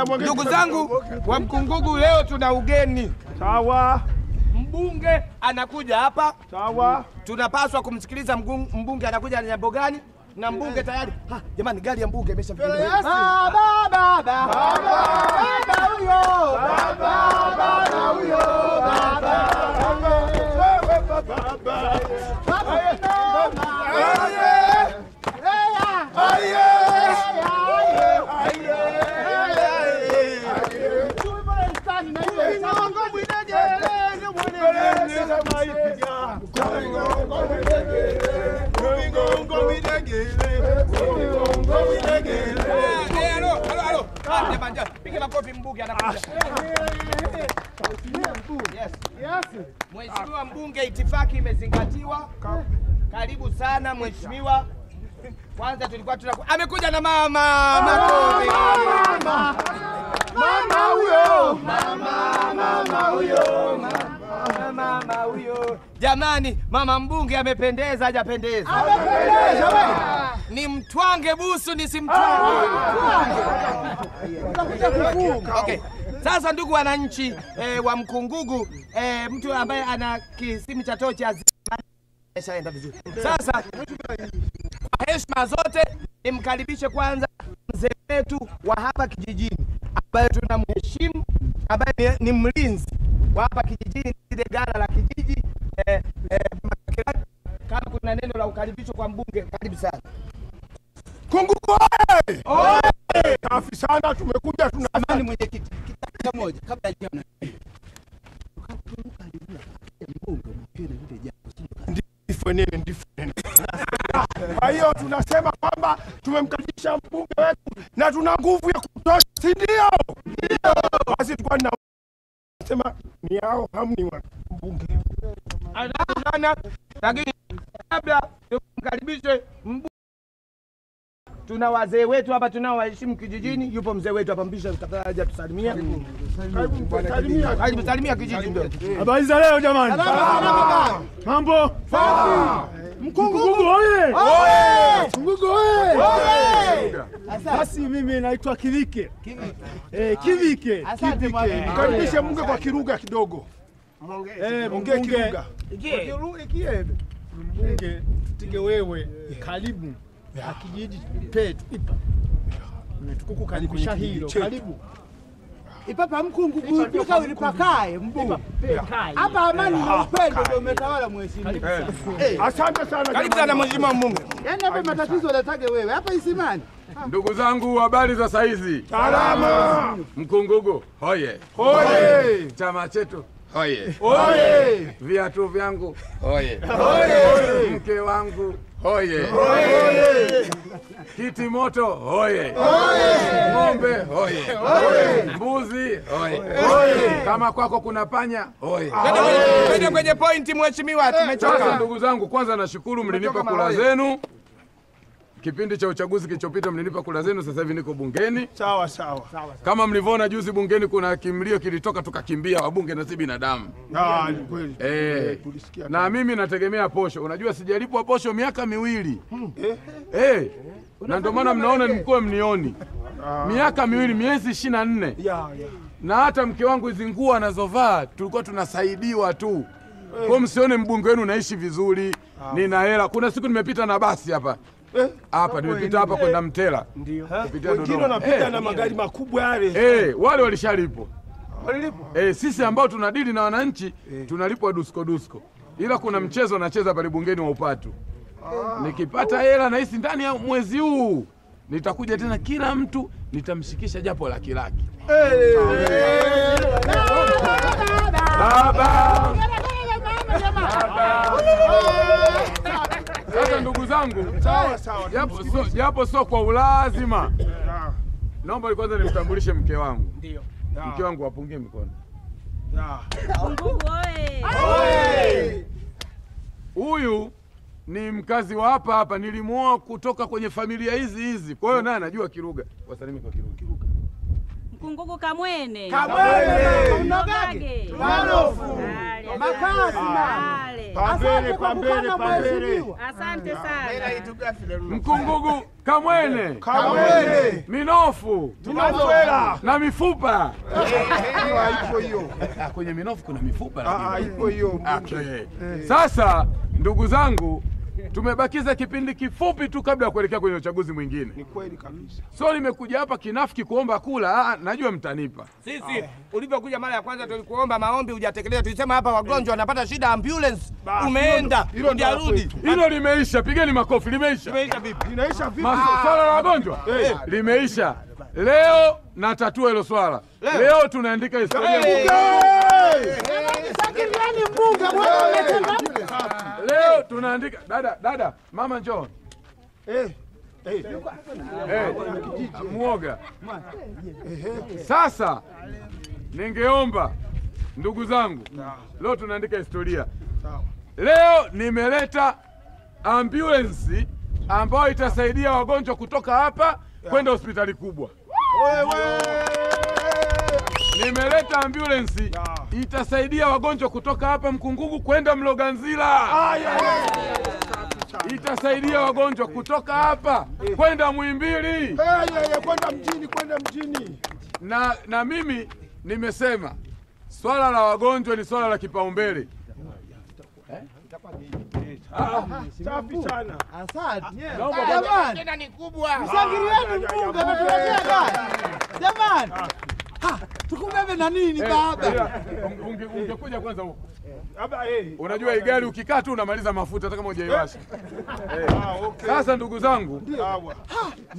Ndugu zangu wa Mkungugu, leo tuna ugeni. Sawa. Mbunge anakuja hapa. Sawa. Tunapaswa kumsikiliza mbunge anakuja na jambo gani? Na mbunge tayari. Ha, jamani, gari ya mbunge imeshafika. Baba baba. Baba huyo. Baba baba huyo. Baba. Wewe baba. Baba. Piga makofi, mbunge anakuja. Yes. Mheshimiwa mbunge, itifaki imezingatiwa. Karibu sana mheshimiwa. Kwanza tulikuwa amekuja na mama. Makofi. Mama huyo. Mama huyo. Mama huyo. Jamani, mama mbunge amependeza, hajapendeza? Amependeza wewe. Ni mtwange busu nisimtwange. Okay. Sasa ndugu wananchi wa Mkungugu, mtu ambaye ana kisimi cha tochi ameshaenda vizuri. Sasa kwa heshima zote nimkaribishe kwanza mzee wetu wa hapa kijijini ambaye tunamheshimu, ambaye ni mlinzi wa hapa kijijini, ile gala la kijiji. Kama kuna neno la ukaribisho kwa mbunge, karibu sana. Kungugu oye! Oye! Safi sana, tumekuja tuna amani. Mwenyekiti, kitu moja kabla ya ndivyo nene. Kwa hiyo tunasema kwamba tumemkaribisha mbunge wetu na tuna nguvu ya kutosha, si ndio? Ndio. Basi tulikuwa tunasema ni hao hamni wa mbunge. Asante sana, lakini kabla tumkaribishe mbunge, tuna wazee wetu hapa tunaowaheshimu kijijini. Yupo mzee wetu hapa Mbisha, tafadhali aje tusalimie. Karibu salimia kijiji ndio. Habari za leo jamani. Mambo? Mkungugu oye! Oye! Mkungugu oye! Oye! Basi mimi naitwa Kivike. Kivike. Asante mwalimu. Karibishe mbunge kwa Kiruga kidogo. Mbunge Kiruga. Mbunge tutige wewe karibu akijiji petu ipa. Tukukukaribisha hilo. Karibu. Ipapa Mkungugu pika ulipakae mbunge. Hapa amani na upendo ndio umetawala mheshimiwa. Asante sana. Karibu sana mheshimiwa mbunge. Yaani hapa matatizo unataka wewe. Hapa isimani. Ndugu zangu, habari za saizi? Salama. Mkungugu hoye. Hoye. Chama chetu hoye. Hoye. Viatu vyangu hoye. Hoye. Mke wangu hoye. Hoye. Kiti moto hoye. Hoye. Ng'ombe hoye. Hoye. Mbuzi hoye. Hoye. Kama kwako kuna panya hoye. Twende kwenye pointi mheshimiwa, tumechoka. Sasa ndugu zangu, kwanza nashukuru mlinipa kura zenu. Kipindi cha uchaguzi kilichopita mlinipa kura zenu, sasa hivi niko bungeni. Sawa sawa. Kama mlivyoona juzi bungeni kuna kimlio kilitoka tukakimbia, wabunge na si binadamu. Ah, ni kweli. Tulisikia. Na mimi nategemea posho. Unajua sijalipwa posho miaka miwili. Na ndio maana mnaona nimkuwa mnioni. Miaka miwili, miezi 24. Na hata mke wangu hizi nguo anazovaa tulikuwa tunasaidiwa tu. Kwa msione mbunge wenu naishi vizuri, nina hela. Kuna siku nimepita na basi hapa. Hapa nimepita hapa kwenda Mtela. Ndio. Kupitia Dodoma. Wengine wanapita na magari makubwa yale. Wale walishalipwa. Walilipwa? Sisi ambao tunadili na wananchi tunalipwa dusko dusko. Ila kuna mchezo nacheza pale bungeni wa upatu. Nikipata hela na hisi ndani ya mwezi huu nitakuja tena, kila mtu nitamshikisha japo laki laki. Baba. Sasa ndugu zangu, sawa sawa, japo sio kwa ulazima. Naomba kwanza nimtambulishe mke wangu. Ndio. Mke wangu apungie mikono. Mkungugu oye! Huyu ni mkazi wa hapa hapa, nilimuoa kutoka kwenye familia hizi hizi. Kwa hiyo naye anajua Kiruga. Wasalimie kwa Kiruga. Mkungugu kamwene. Kamwene. Mnogage. Manofu. Makazi. Pambele, pambele, pambele. Asante sana. Mkungugu Kamwene. Kamwene. Minofu. Tunazoela. Na mifupa. Ipo hiyo. Kwenye minofu kuna mifupa lakini. Ipo hiyo. Okay. Sasa ndugu zangu, tumebakiza kipindi kifupi tu kabla ya kuelekea kwenye uchaguzi mwingine. Ni kweli kabisa. So nimekuja hapa kinafiki kuomba kula, najua mtanipa. Sisi ulivyokuja mara ya kwanza tulikuomba maombi hujatekeleza. Tulisema hapa wagonjwa wanapata shida, ambulance umeenda, hujarudi. Hilo limeisha, pigeni makofi, limeisha. Limeisha vipi? Linaisha vipi? Swala la wagonjwa limeisha. Leo natatua hilo swala. Leo tunaandika historia. Leo tunaandika. Dada, dada, mama njoo. Muoga. Sasa ningeomba ndugu zangu, leo tunaandika historia. Leo nimeleta ambulance ambayo itasaidia wagonjwa kutoka hapa kwenda hospitali kubwa. Nimeleta ambulance itasaidia wagonjwa kutoka hapa Mkungugu kwenda Mloganzila. Itasaidia wagonjwa kutoka hapa kwenda Muhimbili. Kwenda mjini, kwenda mjini. Na mimi nimesema swala la wagonjwa ni swala la kipaumbele. Safi sana. Asante. Jamani, tena ni kubwa. Mshangilieni mbunge ametuletea gari. Jamani. Tukubebe na nini baba? Ungekuja kwanza huko. Unajua hii gari ukikaa tu unamaliza mafuta hata kama hujaiwasha. Sasa ndugu zangu,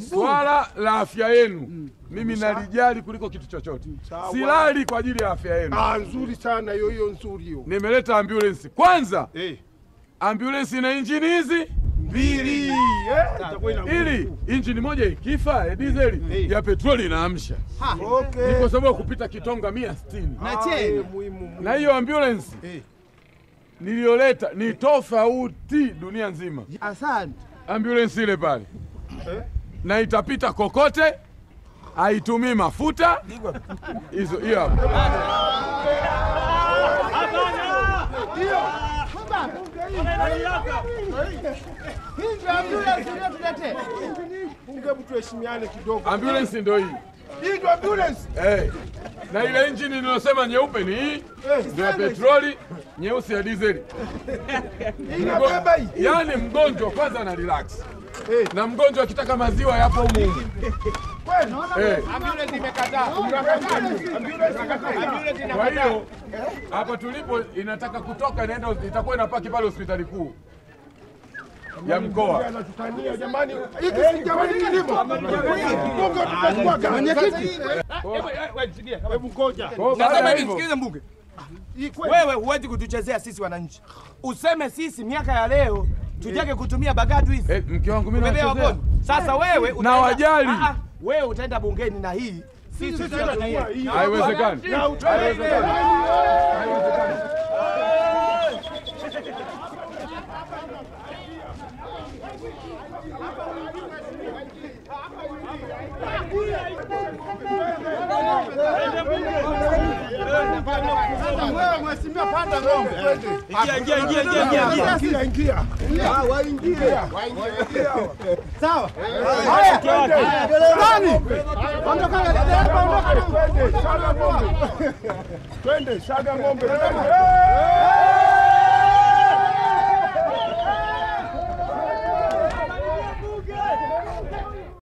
swala la afya yenu mimi nalijali kuliko kitu chochote. Silali kwa ajili ya afya yenu. Nzuri sana hiyo, hiyo nzuri hiyo. Nimeleta ambulance. Kwanza ambulance ina injini hizi mbili. Ili injini moja ikifa ya diesel ya petroli inaamsha. Okay. Ni kwa sababu kupita Kitonga 160. Na cheni. Na hiyo ambulance niliyoleta ni tofauti dunia nzima. Asante. Ambulance ile pale. Na itapita kokote, haitumii mafuta. Hizo hiyo hapo. Tuheshimiane kidogo. Ambulance ndio hii. Hii ndio ambulance. Na ile engine niliyosema nyeupe ni hii. Ndio ya petroli, nyeusi ya diesel. Inabeba hii. Yaani mgonjwa kwanza ana relax. Na mgonjwa akitaka maziwa yapo humu. Kweli? Ambulance imekataa. Ambulance imekataa. Kwa hiyo hapa tulipo inataka kutoka inaenda, itakuwa inapaki pale hospitali kuu ya mkoa. Anatutania jamani. Hiki si jamani kilimo. Mbunge tutachukua gani? Mwenyekiti. Hebu ngoja. Nasema hivi, sikiliza mbunge. Wewe huwezi kutuchezea sisi wananchi. Useme sisi miaka ya leo tujage kutumia bagadu hizi. Mke wangu mimi nawachezea. Sasa wewe na wajali. Wewe utaenda bungeni na hii. Sisi tutachukua hii. Haiwezekani. Haiwezekani. Haiwezekani. Sasa wewe mheshimiwa panda ng'ombe. Ingia ingia ingia ingia ingia. Waingie. Waingie. Sawa. Haya twende. Nani? Ondoka dereva, ondoka. Twende, saga ng'ombe. Twende, saga ng'ombe.